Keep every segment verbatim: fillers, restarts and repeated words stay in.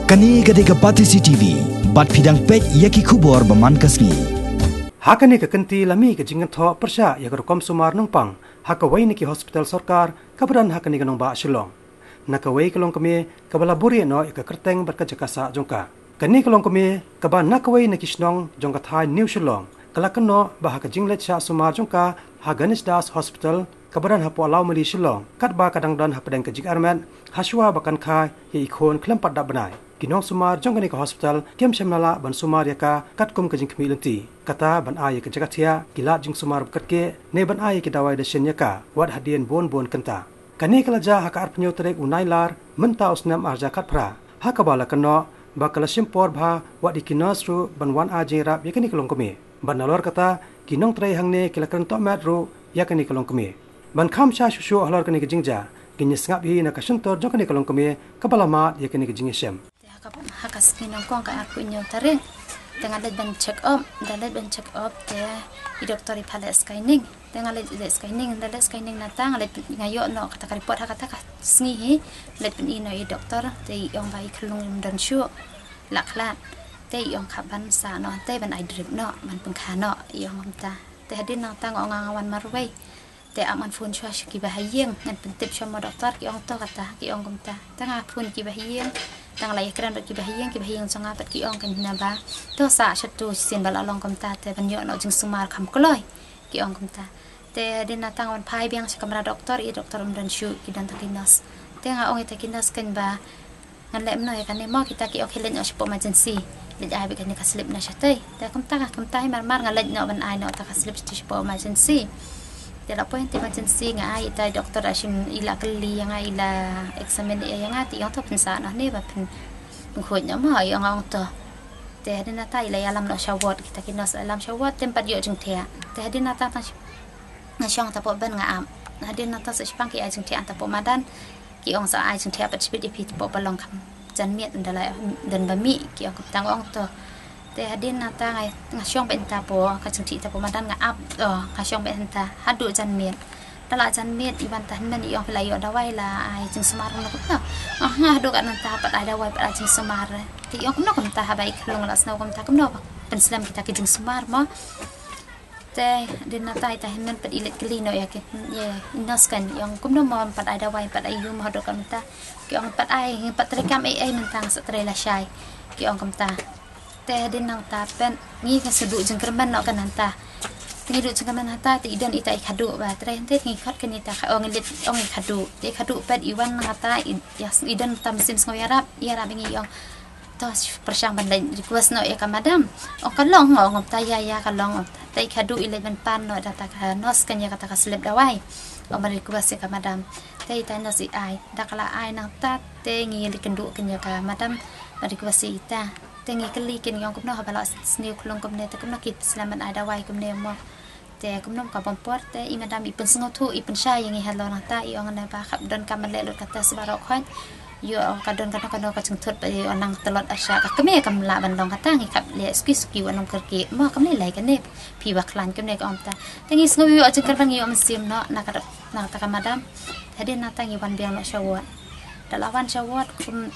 Kane ka dei ka Batesi T V, bad phi dang peit ïa ki khubor ba man ka sngi. Ha kane ka kynti la mih ka jingkynthoh pyrshah ïa ka rukom sumar nongpang ha kawei na ki hospital sorkar kaba don ha kane ka nongbah Shillong. Na kawei ka longkmie kaba la buhrieh noh ïa ka kyrteng bad ka jaka sah jong ka. Kane ka longkmie kaba na kawei na ki shnong jong ka thaiñ New Shillong ka la kynnoh ba ha ka jingleit shah sumar jong ka ha Ganesh Das Hospital kaba don hapoh Lawmali Shillong, katba ka dang don hapdeng ka jingarmet, hashwa ba kan kha ïa i khun khlem pat dap bnai. Ki nongsumar jong kane ka hospital kim shym la lah ban sumar ïa ka katkum ka jingkhmih lynti, kata ban ai ïa ka jaka thiah, ki lad jingsumar ba kyrkieh ne ban ai ïa ki dawai dashin ïa ka, wat hadien bun bun kynta. Kane ka la jia ha ka arphew tarik u Nailar mynta u snem ar hajar khatphra, ha kaba la kynnoh ba ka la shim por bha wat ïa ki nurse ruh ban wan ai jingïarap ïa kane ka longkmie. Bad nalor kata, ki nongtrei hangne ki la kren tohmet ruh ïa kane ka longkmie. Ban kham shai shuh shuh halor kane ka jingjia, ngin ïa sngap hi na ka shyntur jong kane ka longkmie kaba la mad ïa kane ka jingïashem. Te ha ka, ha ka sngi nyngkong ka arphew hynñiew tarik, te nga leit ban check up, da leit ban check up te i doktor i phah leh scanning. Te nga leit leh scanning, da leh scanning nangta nga leit pyn-, nga ïoh noh kata ka report ha kata ka sngi hi. Leit pyni noh i doktor, te i ong ba i khyllung ym don shuh, la khlad. Te i ong khap ban sah noh, te ban ai drip noh, ban pynkha noh, i ong kumta. Te hadien nangta nga ong nga wan marwei. Te ap ngan phone shuwa sha kiba ha ïing, ngan pyntip shuwa mo doktor, ki ong to kata, ki ong kumta. Te nga phone kiba ha ïing, te nga la ïakren bad kiba ha ïing, kiba ha ïing jong nga pat ki ong kane ba to sah shatu shisien ba la long kumta, te ban ïoh noh jingsumar kham kloi, ki ong kumta. Te hadien nangta nga wan phai biang sha kamra doktor, i doktor ym don shuh, ki don tang ki nurse. Te nga ong ïa kita ki nurse kane ba ngan leh kumno ïa kane mo, kita ki ong khie leit noh shapoh emergency, leit ai beit kane ka slip na shatei. Te kumta, kumta hi mar mar nga leit noh ban ai noh kata ka slip shapoh emergency. Te la poi hangta emergency nga ai, ita i doktor la shim, i la kylli ïa nga, i la examine ïa nga, te i ong to pynsah noh hangne ba pyn, pynkhuid noh mo, i ong, ong to. Te hadien nangta i la ïalam noh sha ward, kita ki nurse la ïalam sha ward, te ym pat ïoh jingthiah. Te hadien nangta tang shi-, nga shong hangta poh ban nga ap. Hadien nangta sa shipang ki ai jingthiah hangta poh madan. Ki ong sa ai jingthiah pat shibit ïa phi hapoh ba long kham janmiet, ynda la don ba mih, ki ong kumta, nga ong to. Te hadien nangta nga, nga shong beit hangta poh ka jingthiah hangta poh madan, nga ap, oh, nga shong beit hangta haduh janmiet. Da la janmiet i wan ta hynmen i ong phi la ïoh dawai, la ai jingsumar kumno kumno. Nga, nga haduh katne nangta pat ai dawai pat ai jingsumar. Te i ong kumno kumta haba i khyllung la sniew kumta, kumno ba pynslem kita ki jingsumar mo. Te hadien nangta ita hynmen pat i leit kylli noh ïa ki, ïa i nurse kane, i ong kumno mo ym pat ai dawai, ym pat ai ïa u mo haduh katne mynta. Ki ong ym pat ai, ym pat trei kam ei ei mynta, nga sa trei lashai, ki ong kumta. Te hadien nangta pat ngi ka sa duh jingkyrmen noh katne nangta. Te ngi duh jingkyrmen hangta, te i don ita i khadduh ba trei hangta, te ngi khot kane ita ka, ong i leit, ong i khadduh. Te i khadduh pat i wan nangta, i, ïa, i don ta mynsiem sngew ïarap, ïarap ïa ngi, i ong to pyrshang ban leit request noh ïa ka madam. Ong ka long, ong kumta, ïa ïa ka long, ong kumta. Te i khadduh i leit ban pan noh da kata ka nurse kane ïa kata ka slip dawai. Ong ban request ïa ka madam. Te ita nurse i ai, da ka la ai nangta te ngi leit kynduh kane ïa ka madam ban request ïa ita. Te ngi kylli kane, ngi ong kumno haba la sniew khyllung kumne, te kumno ki slem ban ai dawai kumne mo. Te kumno ka bym por, te i madam i pynsngewthuh, i pynshai ïa ngi halor nangta, i ong ne ba khap don kam ban leh lut ka test baroh khoit. Ïoh ka don kano kano ka jingthut ba ïoh nang tlot arsha, ka kmie kam lah ban long kata, ngi khap leh suki suki wat nang kyrkieh mo, kam lei lei kane, phi ba khlaiñ kumne, ka ong kumta. Te ngi sngew ïoh jingkyrmen, ngi ïoh mynsiem noh na ka, na kata ka madam. Hadien nangta ngi wan biang noh sha ward. Da la wan sha ward kum,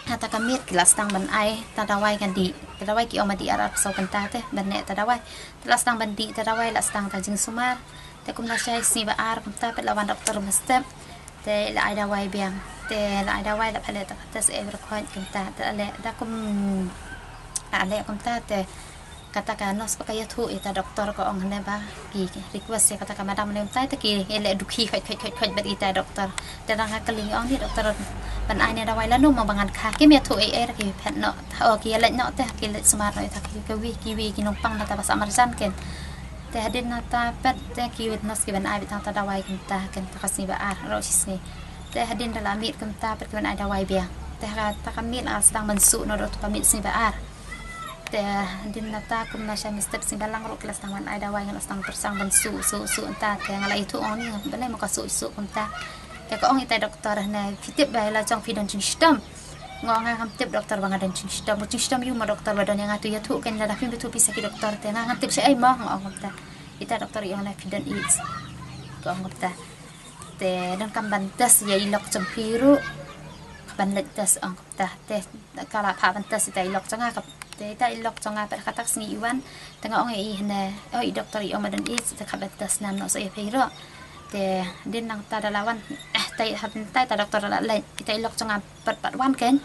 ha ta ka miet ki la sdang ban ai ta dawai, ka dih ta dawai, ki ong ma dih ar arphew saw kynta te ban neh ta dawai. Te la sdang ban dih ta dawai, la sdang ta jingsumar. Te kum lashai sngi ba ar kumta pat la wan doktor mynstep. Te la ai dawai biang. Te la ai dawai, la phah leh ta ka test, eh, baroh khoit kumta. Te la leh, da kum la leh kumta te kata ka nurse pat ka ïathuh ïa ta doktor, ka ong ne ba ki request ïa kata ka madam ne mynta, te ki leh dukhi khoit khoit khoit khoit bad ïa ta doktor. Te nga kylli, ong ne doktor ban ai ne dawai lano mo ba ngan kha, kim ïathuh ei ei, ki phet noh, o ki ïaleit noh te, ki leit sumar noh ïa ta ki, kiwei kiwei ki nongpang na ta ba sah marjan ken. Te hadien nangta pat te ki nurse ki ban ai beit tang ta dawai kumta ken, ta ka sngi ba ar, baroh shi sngi. Te hadien da la miet kumta pat ki ban ai dawai biang. Te ha ta ka miet la sdang ban suh noh, da tu ka miet sngi ba ar. Te hadien nangta kum lashai mynstep sngi ba lang ruh ki la sdang ban ai dawai, nga la sdang pyrshang ban suh suh suh nangta, te nga la ïathuh, ong ne balei mo ka suh suh kumta. Te ka ong ïa ta doktor ne, phi tip ba la jong phi don jingshitom. Nga ong nga ngam tip doktor ba nga don jingshitom. Jingshitom ïa u mo doktor ba don ïa nga, to ïathuh ken, lada phim ïathuh phi sha ki doktor, te nga ngam tip shaei mo, nga ong kumta. Ïa ta doktor i ong ne phi don AIDS, ka ong kumta. Te donkam ban test ïa i lok jong phi ruh. ban leit test, ong kumta. Te ka la phah ban test ita i lok jong nga, ka, te ita i lok jong nga pat ha kata ka sngi i wan. Te nga ong ïa i hynne, o i doktor, i ong ba don AIDS, te khap ban test nam noh shuh ïa phi ruh. Te hadien nangta da la wan, eh, te hadien nangta ita doktor la leit, ita i lok jong nga pat pat wan kein.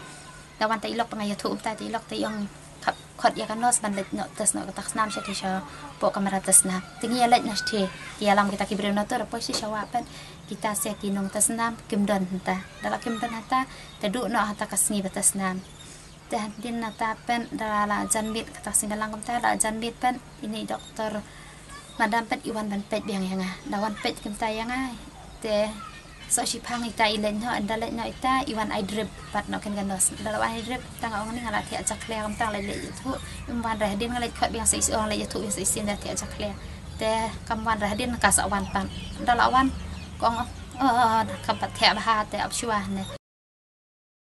Da wan ita i lok pat nga ïathuh kumta, ita i lok te i ong khap khot ïa ka nurse ban leit noh test noh kata ka snam shatei shapoh kamra test nam. Te ngi ïa leit noh shatei, ki ïalam kita ki briew noh, to da poi shatei sha wah pat, kita sa ki nong test nam kim don hangta. Da la kim don hangta, te duh noh hangta ka sngi ba test nam. Te hadien nangta pat da la jan miet, kata ka sngi balang kumta la jan miet pat, ine i doktor madam pat i wan ban peit biang ïa nga. Da wan peit kumta ïa nga, te soh shiphang ita i leit noh, ynda leit noh ita i wan ai drip pat noh kein ka nurse. Da la wan ai drip, te nga ong ni nga la thiah jakhlia kumta, nga la leit ïathuh. Im wan re hadien, nga leit khot biang sa shisien, nga leit ïathuh biang sa shisien da thiah jakhlia. Te kam wan re hadien, ka sa wan pat. Da la wan, ka ong, o, o, o, kam pat thiah bha, te ap shuwa ne.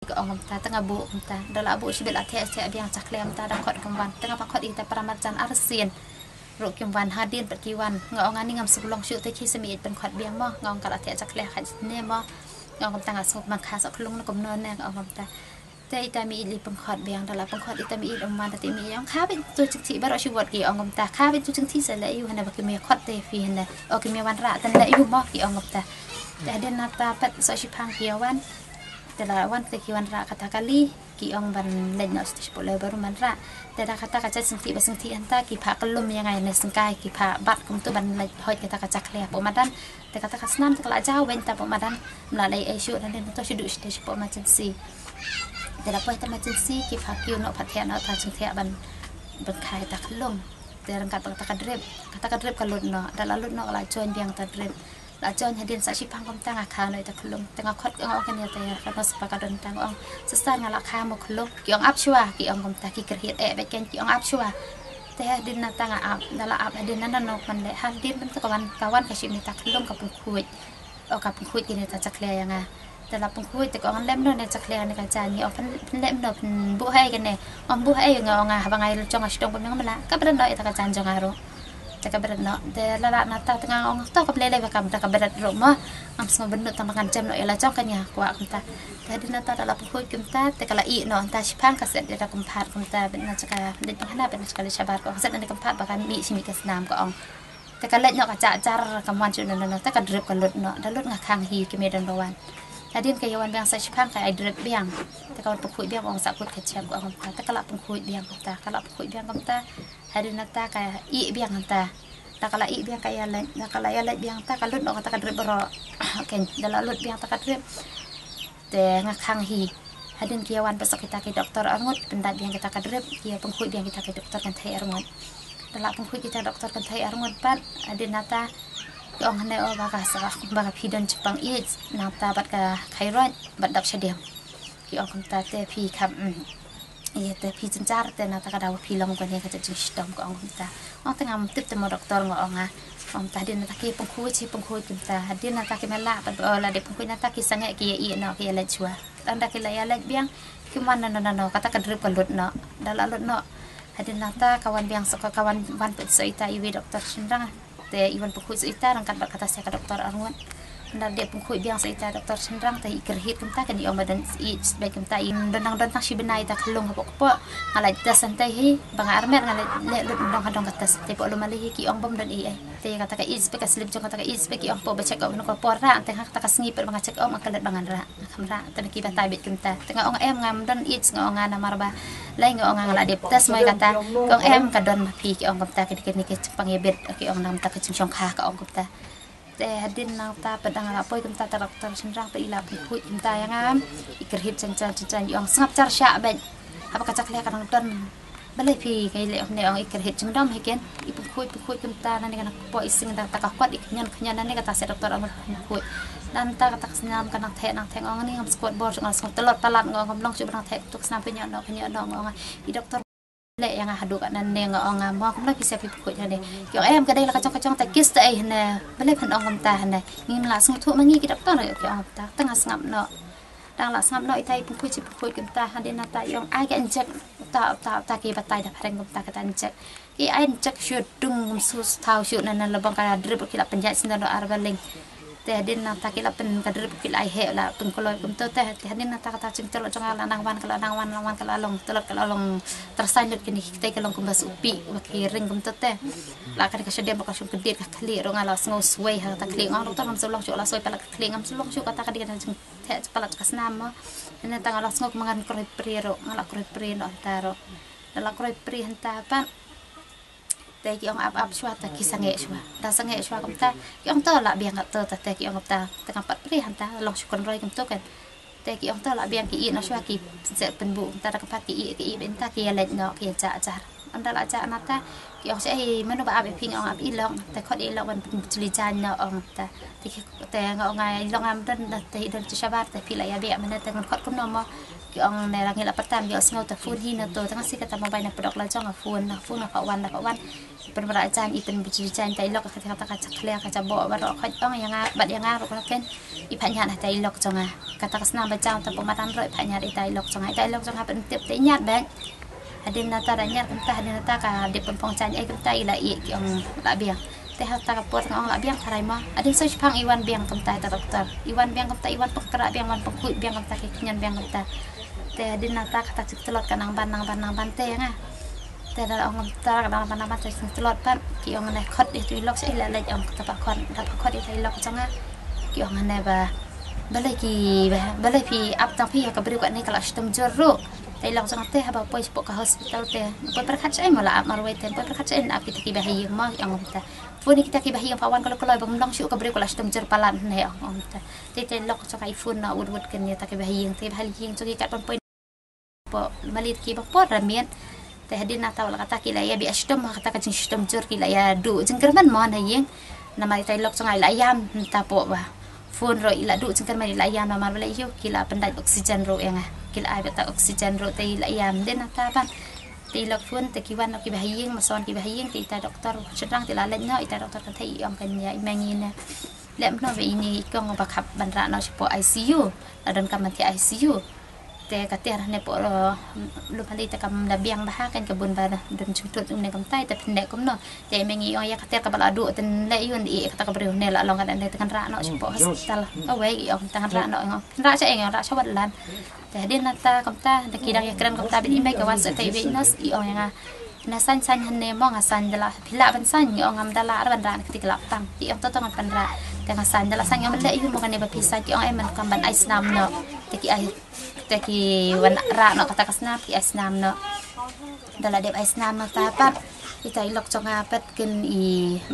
Ka ong kumta, te nga buh kumta. Da la buh shibit la thiah thiah biang jakhlia kumta, da khot kim wan. Te nga pynkhot ïa kita para marjan arsien ruh kim wan, hadien pat ki wan. Nga ong ani ngam sngewlong shuh, te ki sa mih ïeit pynkhot biang mo. Nga ong ka la thiah jakhlia khat ne mo. Nga ong kumta, nga sngew kumang kha soh khlung ne kumno ne, nga ong kumta. Te ita mih ïeit i pynkhot biang, da la pynkhot ita mih ïeit, um wan da te mih ïeit i ong kha beit to jingthih baroh shi wot, ki ong kumta. Kha beit to jingthih, sa leh ïa u hane ba kim ïa khot te phi hane. O kim ïa wanrah te leh ïa u mo, ki ong kumta. Te hadien nangta pat soh shiphang ki ïa wan. Te la wan te ki wanrah kata kali, ki ong ban leit noh shatei shapoh labor room wanrah. Te da kata ka jait sngewthuh ba sngewthuh hangta ki phah kyllum ïa nga ïa ne syngkai, ki phah bat kumto ban leit hoid kata ka jakhlia hapoh madan. Te kata ka snam te ka la jaw beiñ ta hapoh madan. Ym lah leh ei ei shuh, hadien to shu duh shatei shapoh emergency. Te da poi ta emergency ki phah kiew noh, phah thiah noh ta jingthiah ban, ban khai ta khyllung. Te ryngkat bad kata ka drip, kata ka drip ka lut noh, da la lut noh ka la join biang ta drip. La join hadien sa shiphang kumta nga kha noh ïa ta khyllung. Te nga khot, nga ong kane ïa ta ïa ka nurse ba ka don ta, nga ong, "Sister, nga la kha mo khyllung?" Ki ong, "Ap shuwa," ki ong kumta, ki kyrhied eh beit kein, ki ong, "Ap shuwa." Te hadien nangta nga ap, da la ap hadien nangta noh man leh, hadien nangta ka wan, ka wan ka shim ïa ta khyllung, ka pynkhuid. O ka pynkhuid kane ta jakhlia ïa nga. Te la pynkhuid te ka ong, "Lem noh ne jakhlia ne ka jaiñ?" Nga ong, "Pyn, pynlem noh, pynbuh ha ei kane?" Ong, "Buh ha ei?" Nga ong, "Nga haba nga ïa la jong nga shu dong kumne ngam lah, ka bret noh ïa ta ka jaiñ jong nga ruh. Te ka bret noh, te la lah nangta te nga ong, "To ka blei lei ba ka, da ka bret ruh mo. Ngam sngew bynnud tang ba ngan jem noh ïa la jong ka, nga kwah kumta." Te hadien nangta da la pynkhuid kumta, te ka la ih noh, nangta shiphang ka set ïa da kynphad kumta, beit na jaka, beit na jaka, beit na jaka leit shabar, ka ong, "Set na kynphad ba ka mih shi mih ka snam," ka ong. Te ka leit noh ka jah jar, kam wan shuh noh noh noh, te ka drip ka lut noh, da lut nga khang hi, kim ïa don ba wan. Hadien ka ïa wan biang sa shiphang ka ai drip biang. Te ka wan pynkhuid biang, ong, "Sah kut ka chem," ka ong kumta. Te ka la pynkhuid biang kumta, ka la pynkhuid biang kumta. Hadien nangta ka ih biang nangta. Da ka la ih biang ka ïa leit, da ka la ïa leit biang ta, ka lut noh kata ka drip baroh. Kein, da la lut biang ta ka drip. Te nga khang hi. Hadien ki ïa wan pat sa kita ki doktor arngut, pyndait biang kita ka drip, ki ïa pynkhuid biang kita ki doktor kynthei arngut. Da la pynkhuid kita doktor kynthei arngut pat, hadien nangta ki ong, "Hane o ba ka sa, ba ka phi don jingpang AIDS, nangta bad ka thyroid, bad dap shadem." Ki ong kumta, "Te phi kham, mm, ïa te phi jynjar, te nangta ka daw phi long kane ka jingshitom," ka ong kumta. Ong, "Te ngam tip te mo doktor," nga ong nga. Ong kumta, hadien nangta ki pynkhuid, ki pynkhuid kumta. Hadien nangta ki mela pat, o, la dep pynkhuid nangta ki sangeh ki ïa ih noh, ki ïa leit shuwa. Tang da ki la ïa leit biang, kim wan noh noh noh noh, kata ka drip ka lut noh. Da la lut noh. Hadien nangta ka wan biang sa ka, ka wan, wan pat sa ita iwei doktor shynrang. Te i wan pynkhuid sa ita ryngkat bad kata sa ka doktor arngut. Nda dep pynkhuid biang sa ita doktor shynrang te i kyrhied kumta, kane i ong ba don AIDS beit kumta, i don nang don tang shi bnai ita khyllung hapoh kpoh. Nga la test hangtei hi, ba nga armet nga la leh lut dong ha dong ka test. Te hapoh lum ale hi ki ong bym don ei ei. Te kata ka AIDS beit, ka slip jong kata ka AIDS beit ki ong hapoh ba check up ha kano ka por rah, te ha kata ka sngi pat ba nga check up nga klet ba ngan rah. Nga kham rah, te ba ki batai beit kumta. Te nga ong em ngam don AIDS, nga ong nga namar ba lei, nga ong nga la dep test mo ïa kata. Ka ong em ka don ma phi, ki ong kumta, kine kine ki jingpang ïa bit, ki ong namar ta ka jingshongkha, ka ong kumta. Te hadien nangta pat da nga la poi kumta, ta doktor shynrang pat i la pynkhuid kumta ïa nga. I kyrhied jan jan jan jan, i ong sngap jar shah beit. Haba ka jakhlia ka nang don. Balei phi ka ïaleh kumne, ong, i kyrhied jingdom hi kein. I pynkhuid pynkhuid kumta, nangne ka nang kpoh i sing da ta ka kot, i khñiot khñiot, nangne kata sa doktor ong pynkhuid. Nangta kata ka snam ka nang theh nang theh, ong, ni ngam sngewbor, ngam sngewtlot palat, nga ong, ngam long shuh ba nang theh, tu ka snam khñiot noh khñiot noh, nga ong. I doktor leh ïa nga haduh katne, nga ong, mo kumno phi sa phi pynkhuid hangne? Ki ong em ka dei la ka jong ka jong ta kis ta ei hangne. Balei phan ong kumta hangne? Ngim lah sngewthuh ma ngi ki doktor, ki ong kumta. Te nga sngap noh. Dang la sngap noh, ita i pynkhuid shi pynkhuid kumta, hadien nangta i ong ai ka injek. Uta uta uta ki batai da phareng kumta, kata injek. Ki ai injek shu dung kum su thaw shu, na na la bang ka drip ki la pynjah sendal do ar baling. Te hadien nangta ki la pyn ka drip ki la ai heh la pynkloi kumto te, te hadien nangta kata jingtlot jong nga la nang wan ka la nang wan nang wan ka la long tlot ka la long tyrsain lut kine ki ktei ka long kumba supi ba ki ring kumto te. La kane ka shadem ba ka shong kdit ka khlieh ruh nga la sngew suwei ha kata khlieh nga ong doktor ngam shu long shuh la suwei palat ka khlieh ngam shu long shuh kata ka dei ka jingtheh palat ka snam mo. Nangta nga la sngew kumba ngan kroi prie ruh nga la kroi prie noh hynta ruh. Da la kroi prie hynta pat. Te ki ong ap ap shuwa te ki sangeh shuwa. Da sangeh shuwa kumta ki ong to la biang to te ki ong kumta te kam pat pri hanta long shu kynroi kumto kan. Te ki ong to la biang ki ih noh shuwa ki se pynbu kumta da ka pat ki ih ki ih bynta ki ïa leit noh ki ïa jah jar. Ynda la jah nata ki ong sha ei mano ba ap ïa phi nga ong ap i long te khot i long ban pynjli jan noh ong ta. Te ki te nga ong ai long am don da te don chi shabar te phi la ïa biang mano te ngan khot kumno mo. Ki ong ne la ngi la pyrtam ki ong sngew ta phone hi na to te nga si kata mobile na pdok la jong a phone na phone na ka wan na ka wan. Pynbra jan i pynbjli jan ta i lok ka kata ka chakhlia ka chaboh baroh khot ong ïa nga bad ïa nga ruh ka ken. I pha ñiat ha ta i lok jong nga kata ka snam ba jam ta pynmadan ruh i pha ñiat i ta i lok jong nga i ta i lok jong nga pyntip ta i ñiat bad. Hadien nata da ñiat kumta hadien nata ka dip pynpong jan ei kumta i la i ki ong la biang. Te ha ta ka por nga ong la biang tharai mo hadien soi shipang i wan biang kumta ta doktor i wan biang kumta i wan pynkrah biang wan pynkhuid biang kumta ki kñian biang kumta. Te hadien nata kata ka jingtlot ka nang ban nang ban nang ban te ïa nga. Te da ong kumta ka nang ban nang ban te jingtlot pat ki ong ne khot ïa tu i lok sha i la leit ong kata pa khot da pa khot ïa ta i lok jong nga. Ki ong ne ba balei ki ba balei phi ap tang phi ïa ka briew kane ka la shitom jur ruh. Ta i lok jong nga te haba poi shapoh ka hospital te poi pyrkhat sha i mo la ap marwei te poi pyrkhat sha i na ap kita ki ba ha ïing mo ki ong kumta. Phone ïa kita ki ba ha ïing pha wan ka lok ka loi ba ngam long shuh ka briew ka la shitom jur palat ne ong kumta. Te te lok jong nga i phone na wut wut kane ta ki ba ha ïing te ba ha ïing jong ki kat pon poi. Poh malit ki ba por ra miet. Te hadien nata la kata ki la ïa bi ashitom ha kata ka jingshitom jur ki la ïa duh jingkyrmen mo na ïing. Namar ita i lok jong nga i la ïam nta poh ba phone ruh i la duh jingkyrmen i la ïam namar ba la ïoh ki la pyndait oxygen ruh ïa nga ki la ai bata oxygen ruh te i la ïam dien nata ban. Te i lok phone te ki wan ki ba ha ïing ma son ki ba ha ïing te ita doktor shynrang te la leit noh ita doktor ka thei i ong kan ïa i meng i ne. Lem noh ba ini i kong ba khap ban rah noh shapoh ICU. La don kam ban theh ICU. Te ka ter ne poh lum hali te kam da biang bha kan ka bun ba da dun jingtut ne kam tai te pynne kumno. Te me ngi ong ïa ka ter ka ba la duh te ne ïun i kata ka briew ne la long ka ne te kan rah noh shapoh hospital. Awei i ong te kan rah noh ong kan rah sha eng ong rah sha wat lan. Te hadien nata kumta da ki dang ïa kren kumta bit i mei ka wan sa te i wei nurse i ong ïa nga. Na sain sain hanne mo nga sain da la phi lah ban sain nga ong ngam da lah ban rah na kti ka la pang. Ki ong to to ngan pan rah. Te nga sain da la sain ngam leh ïu mo kane ba phi sain ki ong ai man kam ban ai snam noh. Te ki ai te ki wan rah noh kata ka snam ki ai snam noh. Da la dep ai snam noh ta pat ita i lok jong nga pat kin i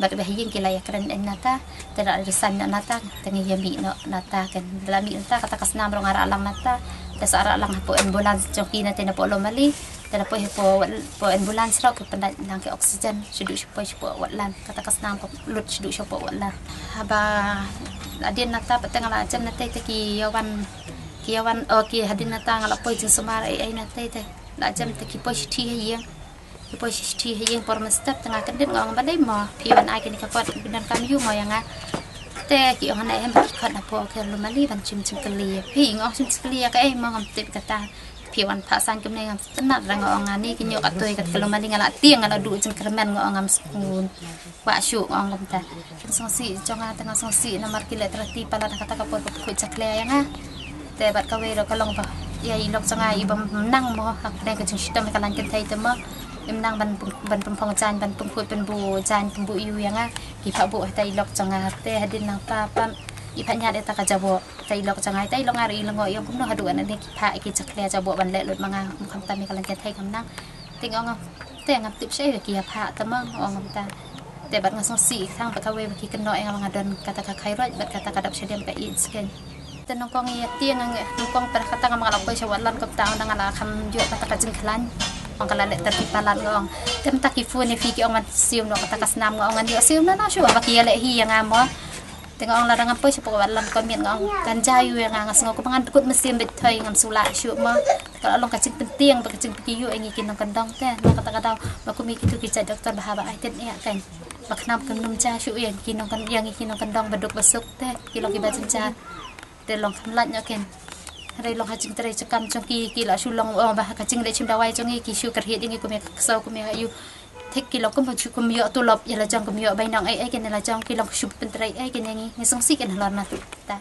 bat ba ha ïing ki la ïa kren en nata. Te da la sain noh nata te ngi ïa mih noh nata kin da la mih nata kata ka snam rong rah lang nata. Te sa rah lang hapoh ambulance jong ki nate na poh lom ali. Te da poi hapoh wat- poh ambulance rok ki pyndait lang ki oxygen shaduh shapoh shapoh wat lan kata ka snam ka lut shaduh shapoh wat lan. Haba hadien nata pat te nga la jem nate te ki ïa wan ki ïa wan o ki hadien nata nga la poi jingsumar ai ai nate te la jem te ki poi shithi ha ïing. Ki poi shithi ha ïing por mynstep te nga kyndit nga ong balei mo phi wan ai kine ka kot bynta kam ïu mo ïa nga. Te ki ong ne em ba ki kot na poh ki lum ali ban chim jingkylli phi nga ong chim jingkylli ïa ka ei mo ngam tip kata. Phi wan phah sain kumne ngam sngewtynnat ra nga ong ani ki ñiuh katoi kat ka lum ali nga la tieng nga la duh jingkyrmen nga ong ngam sngewthuh. Wah shuh nga ong kumta. Kin sngewsih jong nga te nga sngewsih namar ki leh trati palat ha kata ka por ka pyrkhuid jakhlia ïa nga. Te bad kawei ruh ka long ba ïa i lok jong nga i bym nang mo ha kane ka jingshitom ka lain kynthei te mo. Im nang ban pyn- ban pynphong jan ban pynkhuid pynbu jan pynbu ïu ïa nga. Ki phah buh ha ta i lok jong nga te hadien nangta pat i phah ñiad ïa ta ka jaboh. Ta i lok jong nga ta i lok nga ruh i lyngngoh ïa kumno haduh ane ki phah ki jakhlia jaboh ban leh lut ma nga. Ym khamtam ïa ka lain kynthei kam nang. Te nga ong te ngam tip sha ïa ki ïa phah te mo nga ong kumta. Te bad nga sngewsih tang bad kawei ba ki kynnoh ïa nga ba nga don kata ka thyroid bad kata ka dap shadem ka ïeit skein. Te nyngkong ïa tieng nga nyngkong pyrkhat kata nga ma nga la poi sha watlan kumta ong da nga la kham ïoh kata ka jingkhlaiñ. Ong ka la leh ter ki palat nga ong. Te mynta ki phone ïa phi ki ong ban siew noh kata ka snam nga ong ngan ïoh siew noh noh shuh ba ki ïa leh hi ïa nga mo. Te nga ong lada ngam poi sha pdeng watlam ka miet nga ong kan jia ïa nga nga sngew kumba ngan kut mynsiem beit thoi ngam shu lah shuh mo. Te ka la long ka jingpyntieng bad ka jingpynkiew ïa ngi ki nongkyndong te na kata ka daw ba kum ïa kitu ki jait doktor ba haba ai tynrai ïa ka ba khnang kan nym jia shuh ïa ngi ki nongkyn- ïa ngi ki nongkyndong ba duk ba suk te ki long kiba jynjar. Te long kham lait noh ken. Hynrei long ha jingtrei jingkam jong ki ki la shu long ba ha ka jingleh shim dawai jong ngi ki shu kyrhieh ïa ngi kum ïa ka ksew kum ïa ka ïu. thik ki long kum ba shu kum ïoh tulop ïa la jong kum ïoh bainong ei ei kane la jong ki long shu pyntrei ei kane ngi ngi sngewsih kane halor na tu ta.